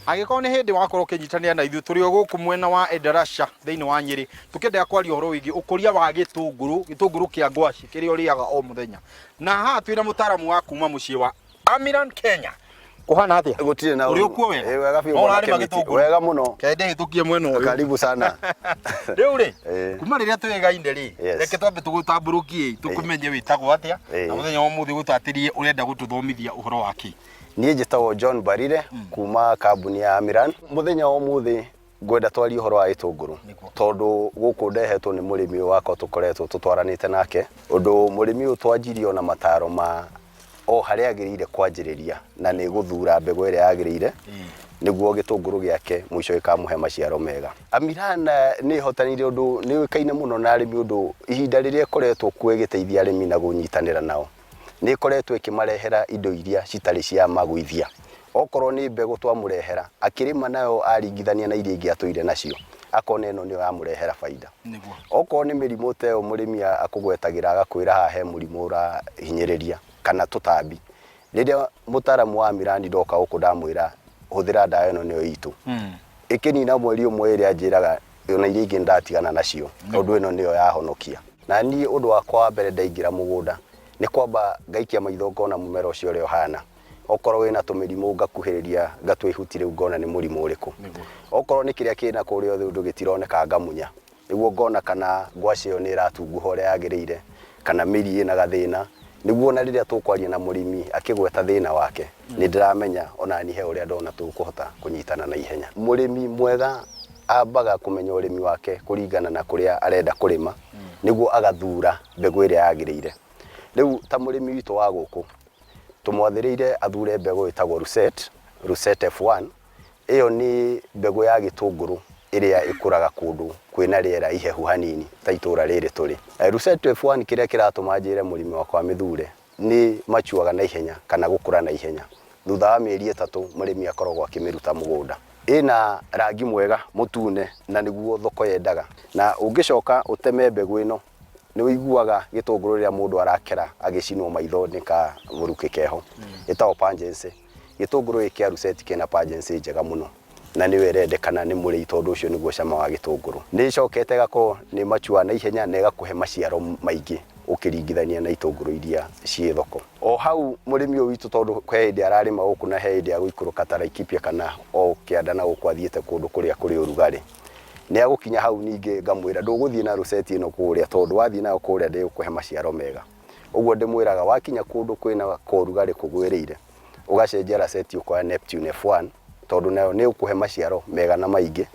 Angĩkorwo nĩ hĩndĩ wakorwo ũkĩnyitanĩra na ithuĩ, tũrĩ o gũkũ mwena wa Endarasha thĩinĩ wa Nyĩrĩ, tũkĩenderea kwaria ũhoro wĩgiĩ ũkũria wa gĩtũngũrũ, gĩtũngũrũ kĩa ngwacĩ kĩrĩa ũrĩaga o mũthenya. Na haha twĩna mũtaaramu wa kuma mũciĩ wa Amiran Kenya. Kũhana atĩa? Gũtirĩ na Ũrĩ ũru. ũkuo wega? Ĩ, wega biũ No bwana ũrarĩma Kĩmiti. gĩtũngũrũ? Wega mũno. Kende hĩtũkie mwena ũyũ. Karibu sana. Rĩu rĩ, kuma rĩrĩa twĩgaine rĩ, reke twambe tũgũtambũrũkie tũkũmenye wĩtagwo atĩa, na mũthenya wa ũmũthĩ gũtatĩrie ũrenda gũtũthomithia ũhoro wa kĩ. Niĩ njĩtagwo John Barire kuma kambuni ya Amiran. Mũthenya wa ũmũthĩ ngwenda twarie ũhoro wa gĩtũngũrũ tondũ gũkũ ndehetwo nĩ mũrĩmi ũyũ wakwa tũkoretwo tũtwaranĩte nake. Ũndũ mũrĩmi ũyũ twanjirie ona mataro ma o harĩa agĩrĩire kwanjĩrĩria na nĩ gũthura mbegũ ĩrĩa yagĩrĩire nĩguo gĩtũngũrũ gĩake mũico gĩkamũhe maciaro mega. Amiran nĩ ĩhotanĩire ũndũ nĩ yũĩkaine mũno na arĩmi ũndũ ihinda rĩrĩa ĩkoretwo kuo ĩgĩteithia arĩmi na kũnyitanĩra nao. Nĩ ĩkoretwo ĩkĩmarehera indo iria citarĩ cia magũithia. Okorwo nĩ mbegũ twamũrehera, akĩrĩma nayo aringithania na iria ingĩ atũire nacio, akona ĩno nĩyo yamũrehera baida. Okorwo nĩ mĩrimũ ta ĩyo mũrĩmi akũgwetagĩra agakwĩra haha he mũrimũ ũrahinyĩrĩria kana tũtambi, rĩrĩa mũtaramu wa Mirandi ndoka gũkũ ndamwĩra hũthĩra ndawa ĩno nĩyo itũ, ĩkĩnina mweri ũmwe ĩrĩa anjĩraga ona iria ingĩ nĩndatigana nacio tondũ ĩno nĩyo yahonokia. Na niĩ ũndũ wakwa wa mbere ndaingĩra mũgũnda nĩ kwamba ngaikia maitho ngona mũmera ũcio ũrĩa ũhana. Okorwo wĩna tũmĩrimũ ngakuhĩrĩria ngatua ihuti rĩu ngona nĩ mũrimũ ũrĩkũ. Okorwo nĩ kĩrĩa kĩna kũrĩa thĩ ũndũ gĩtironeka ngamunya nĩguo ngona kana ngwacĩ ĩyo nĩ ĩratunguha ũrĩa yagĩrĩire kana mĩri ĩna gathĩna nĩguo ona rĩrĩa tũkwaria na mũrĩmi akĩgweta thĩna wake nĩ ndĩramenya ona niĩ he ũrĩa ndona tũkũhota kũnyitana na ihenya. Mũrĩmi mwega ambaga kũmenya ũrĩmi wake kũringana na kũrĩa arenda kũrĩma nĩguo agathura mbegũ ĩrĩa yagĩrĩire. Rĩu ta mũrĩmi witũ wa gũkũ tũmwathĩrĩire athure mbegũ ĩtagwo Russet, Russet F1. Ĩyo nĩ mbegũ ya gĩtũngũrũ ĩrĩa ĩkũraga kũndũ kwĩna rĩera ihehu hanini ta itũra rĩrĩ tũrĩ. Russet F1 kĩrĩa kĩratũma njĩre mũrĩmi wakwa amĩthure nĩ machuaga na ihenya kana gũkũra na ihenya. Thutha wa mĩeri 3 mũrĩmi akoragwo akĩmĩruta mũgũnda. Ĩna rangi mwega mũtune na nĩguo thoko yendaga. Na ũngĩcoka ũteme mbegũ ĩno nĩ ũiguaga gĩtũngũrũ rĩrĩa mũndũ arakera agĩcinwo maitho nĩ kamũrukĩ keho. Ĩtagwo pungency. Gĩtũngũrũ gĩkĩ kĩa Russet kĩna pungency njega mũno na nĩyo ĩrendekana nĩ mũrĩi tondũ ũcio nĩguo cama wa gĩtũngũrũ. Nĩ ĩcokete ĩgakorwo nĩ mature na ihenya na ĩgakũhe maciaro maingĩ ũkĩringithania na itũngũrũ iria ciĩ thoko. O hau mũrĩmi ũyũ witũ tondũ he hĩndĩ ararĩma gũkũ na he hĩndĩ agũikũrũka ta Laikipia kana o kĩanda na gũkũ athiĩte kũndũ kũrĩa kũrĩ ũrugarĩ, nĩ agũkinya hau ningĩ ngamwĩra ndũgũthiĩ na Russet ĩno kũrĩa tondũ wathiĩ nayo kũrĩa ndĩgũkũhe maciaro mega. Ũguo ndĩmwĩraga wakinya kũndũ kwĩna korugarĩ kũgwĩrĩire, ũgacenjia Russet ũkoya Neptune F1 tondũ nayo nĩ ĩgũkũhe maciaro mega na maingĩ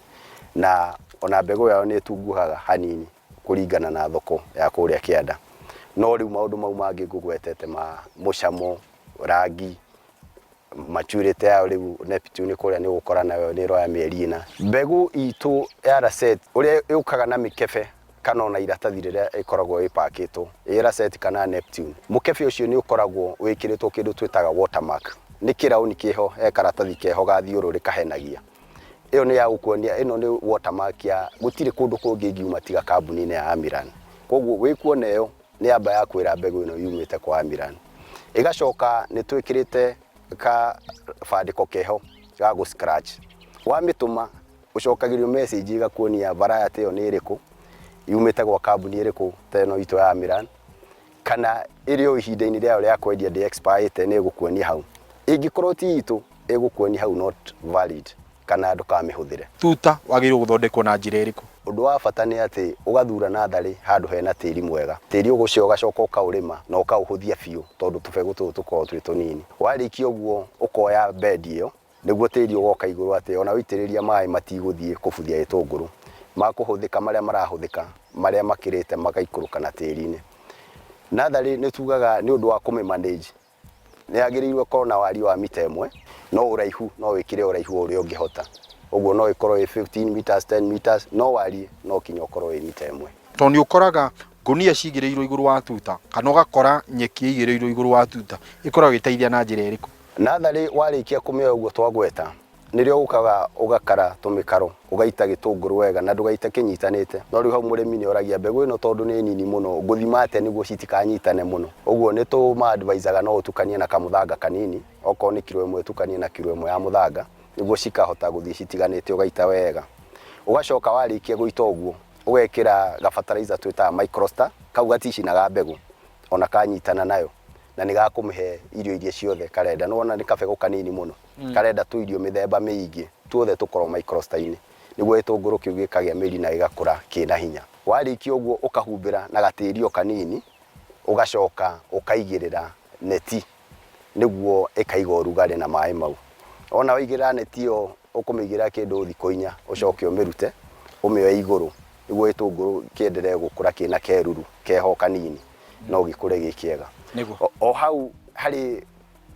na ona mbegũ yayo nĩ ĩtunguhaga hanini kũringana na thoko ya kũrĩa kĩanda. No rĩu maũndũ mau mangĩ ngũgwetete ma mũcamo, rangi, maturity yayo rĩu Neptune kũrĩa nĩ ũgũkora nayo nĩ ĩroya mĩeri 4. Mbegũ itũ ya Russet ũrĩa yũkaga na mĩkebe kana ona iratathi rĩrĩa ĩkoragwo ĩpakĩtwo ĩ Russet kana Neptune, mũkebe ũcio nĩ ũkoragwo wĩkĩrĩtwo kĩndũ twĩtaga watermark. Nĩ kĩraũni kĩho, he karatathi keho gathiũrũrĩ kahenagia. Ĩyo nĩ ya gũkuonia ĩno nĩ watermark ya gũtirĩ kũndũ kũngĩ ĩngiuma tiga kambuni-inĩ ya Amiran. Koguo wĩkuona ĩyo nĩ yamba ya kwĩra mbegũ ĩno yumĩte kwa Amiran. Ĩgacoka nĩ twĩkĩrĩte kabandĩko keho ga gũ scratch. Wamĩtũma ũcokagĩrio message ĩgakuonia variety ĩyo nĩ ĩrĩkũ, yumĩte gwa kambuni ĩrĩkũ ta ĩno itũ ya Amiran, kana ĩrĩ o ihinda-inĩ rĩayo rĩa kwendia ndĩ expire nĩ ĩgũkuonia hau. Ĩngĩkorwo ti itũ ĩgũkuonia hau not valid kana ndũkamĩhũthĩre. Tuta wagĩrĩirwo gũthondekwo na njĩra ĩrĩkũ? Ũndũ wa bata nĩ atĩ ũgathura natharĩ handũ hena tĩri mwega. Tĩri ũcio ũgacoka ũkaũrĩma na ũkaũhũthia biũ tondũ tũbegũ tũtũ tũkoragwo twĩ tũnini. Warĩkia ũguo ũkoya bed ĩyo nĩguo tĩri ũgoka igũrũ atĩ ona waitĩrĩria maĩ matigũthiĩ kũbuthia gĩtũngũrũ. Makũhũthĩka marĩa marahũthĩka marĩa makĩrĩte magaikũrũka na tĩri-inĩ. Natharĩ nĩ tugaga nĩ ũndũ wa kũmĩ manage nĩ yagĩrĩirwo ĩkorwo na wariĩ wa mita 1 no ũraihu no wĩkĩre ũraihu o ũrĩa ũngĩhota. Ũguo no ĩkorwo ĩ 15 meters, 10 meters, no wariĩ no kinya ũkorwo wĩ mita 1. Tondũ nĩ ũkoraga ngũnia cigĩrĩirwo igũrũ wa tuta kana ũgakora nyeki ĩigĩrĩirwo igũrũ wa tuta, ĩkoragwo ĩgĩteithia na njĩra ĩrĩkũ? Natharĩ warĩkia kũmĩoya ũguo twagweta, nĩrĩo ũkaga ũgakara tũmĩkaro, ũgaita gĩtũngũrũ wega na ndũgaite kĩnyitanĩte. No rĩu hau mũrĩmi nĩ oragia mbegũ ĩno tondũ nĩ nini mũno ngũthima atĩa nĩguo citikanyitane mũno. Ũguo nĩ tũma advise aga no ũtukanie na kamũthanga kanini, okorwo nĩ kiro 1 ũtukanie na kiro 1 ya mũthanga. Nĩguo cikahota gũthiĩ citiganĩte ũgaita wega. Ũgacoka warĩkia gũita ũguo, ũgekĩra gabataraitha twĩtaga microsta, kau gaticinaga mbegũ ona kanyitana nayo, na nĩ gakũmĩhe irio iria ciothe karenda. Nĩ wona nĩ kabegũ kanini mũno, karenda tũirio mĩthemba mĩingĩ, tuothe tũkorwo microsta-inĩ, nĩguo gĩtũngũrũ kĩu gĩkagĩa mĩri na gĩgakũra kĩna hinya. Warĩkia ũguo ũkahumbĩra na gatĩri o kanini, ũgacoka ũkaigĩrĩra neti nĩguo ĩkaiga ũrugarĩ na maĩ mau. Wona waigĩrĩra neti ĩyo ũkũmĩigĩrĩra kĩndũ thikũ inya ũcoke ũmĩrute ũmĩoe igũrũ nĩguo gĩtũngũrũ kĩenderee gũkũra kĩna keruru keho kanini no gĩkũre gĩ kĩega. Nĩguo. O hau harĩ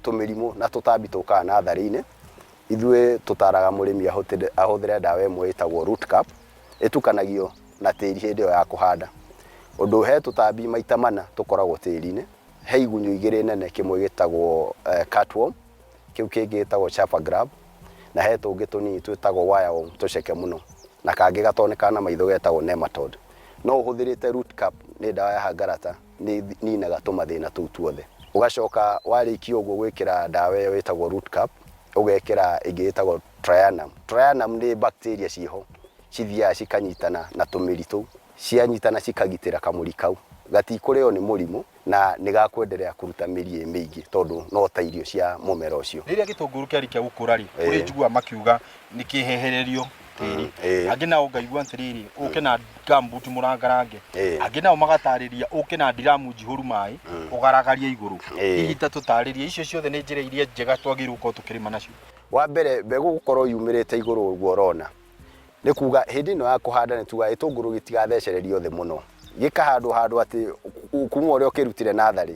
tũmĩrimũ na tũtambi tũkaga natharĩ-inĩ, ithuĩ tũtaraga mũrĩmi ahũthĩre ndawa ĩmwe ĩtagwo root cap, ĩtukanagio na tĩri hĩndĩ ĩyo ya kũhanda. Ũndũ he tũtambi maita mana tũkoragwo tĩri-inĩ, he igunyũ igĩrĩ nene kĩmwe gĩtagwo cutworm, kĩu kĩngĩ gĩtagwo chafer grub, na he tũngĩ tũnini twĩtagwo wireworm tũceke mũno, na kangĩ gatonekaga na maitho getagwo nematode. No ũhũthĩrĩte root cap nĩ ndawa ya hangarata nĩ ĩninaga tũmathĩna tũu tuothe. Ũgacoka warĩkia ũguo gwĩkĩra ndawa ĩyo ĩtagwo root cap, ũgekĩra ĩngĩ ĩtagwo trianum. Trianum nĩ bacteria ciĩho cithiaga cikanyitana na tũmĩri tũu, cianyitana cikagitĩra kamũri kau gatikũrĩo nĩ mũrimũ na nĩ gakwenderea kũruta mĩri ĩ mĩingĩ tondũ no ta irio cia mũmera ũcio. Rĩrĩa gĩtũngũrũ kĩarĩkia gũkũra rĩ, kũrĩ njiguaga makiuga nĩ kĩhehererio tĩri. Angĩ nao ngaigua atĩrĩrĩ, ũke na gumboot mũrangarange. Angĩ nao magatarĩria ũke na ndiramu njihũru maĩ, ũgaragarie igũrũ. Hihi ta tũtarĩrie, icio ciothe nĩ njĩra iria njega twagĩrĩirwo gũkorwo tũkĩrĩma nacio? Wa mbere mbegũ gũkorwo yumĩrĩte igũrũ ũguo ũrona, nĩ kuga hĩndĩ ĩno ya kũhanda nĩ tugaga gĩtũngũrũ gĩtigathecererio thĩ mũno, gĩkahandwo handũ atĩ kuma ũrĩa ũkĩrutire natharĩ,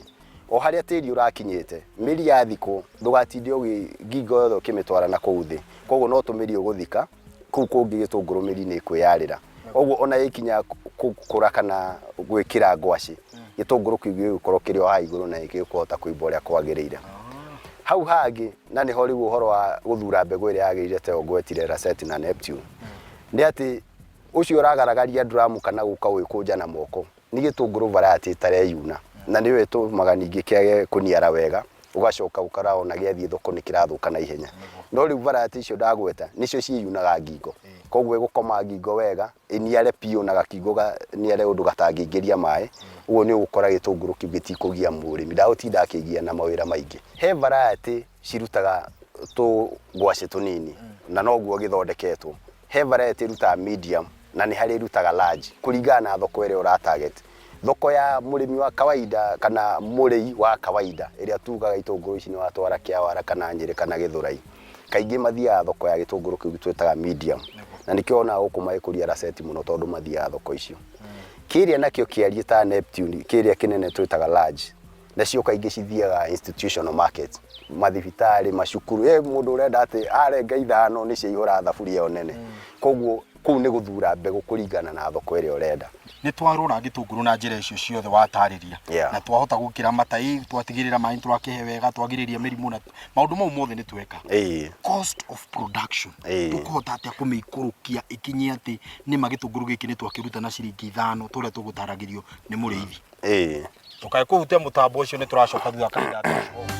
o harĩa tĩri ũrakinyĩte, mĩri yathikwo ndũgatinde ngingo yothe ũkĩmĩtwara na kũu thĩ, koguo no tũmĩri ũgũthika, kũu kũngĩ gĩtũngũrũ mĩri nĩ ĩkwĩyarĩra, koguo ona gĩkinya gũkũra kana gwĩkĩra ngwacĩ, gĩtũngũrũ kĩu gĩgũkorwo kĩrĩ o haha igũrũ na nĩgĩkũhota kũimba ũrĩa kwagĩrĩire. Hau hangĩ na nĩho rĩu ũhoro wa gũthura mbegũ ĩrĩa yagĩrĩire ta ĩyo ngwetire Raceti na Neptune, nĩ atĩ ũcio ũragaragaria nduramu kana gũka gũgĩkũnja na moko, nĩ gĩtũngũrũ variety ĩtareyuna na nĩyo ĩtũmaga ningĩ kĩage kũniara wega, ũgacoka ũkora ona gĩathiĩ thoko nĩ kĩrathũka na ihenya. No rĩu variety icio ndagweta nĩcio ciĩyunaga ngingo, koguo ĩgũkoma ngingo wega, ĩniare piũ na gakingo kaniare ũndũ gatangĩingĩria maĩ, ũguo nĩ ũgũkora gĩtũngũrũ kĩu gĩtikũgia mũrĩmi, ndagũtinda akĩgia na mawĩra maingĩ. He variety cirutaga tũgwacĩ tũnini na noguo gĩthondeketwo. He variety ĩrutaga medium na nĩ harĩ ĩrutaga large kũringana na thoko ĩrĩa ũra target. Thoko ya mũrĩmi wa kawaida kana mũrĩi wa kawaida ĩrĩa tugaga itũngũrũ ici nĩ watwara Kĩawara kana Nyĩrĩ kana Gĩthũrai, kaingĩ mathiaga thoko ya gĩtũngũrũ kĩu twĩtaga medium na nĩkĩo wonaga gũkũ magĩkũria Raceti mũno tondũ mathiaga thoko icio. Kĩrĩa nakĩo kĩariĩ ta Neptune kĩrĩa kĩnene twĩtaga large nacio kaingĩ cithiaga institutional market mathibitarĩ macukuru ĩ mũndũ ũrenda atĩ arenga ithano nĩ ciaihũra thaburia ĩyo nene koguo kũu nĩ gũthura mbegũ kũringana na thoko ĩrĩa ũrenda. Nĩ twarora gĩtũngũrũ na njĩra icio ciothe watarĩria Yeah. na twahota gũkĩramata ĩ twatigĩrĩra maĩ tũrakĩhe wega twagirĩrĩria mĩrimũ na maũndũ mau mothe nĩ tweka. Cost of production tũkũhota atĩa kũmĩikũrũkia ĩkinye atĩ nĩma gĩtũngũrũ gĩkĩ nĩ twakĩruta na ciringi ithano tũrĩa tũgũtaragĩrio nĩ mũrĩithi. Ndũkae kũhutia mũtambo ũcio nĩ tũracoka thutha wa kahinda gatarĩ.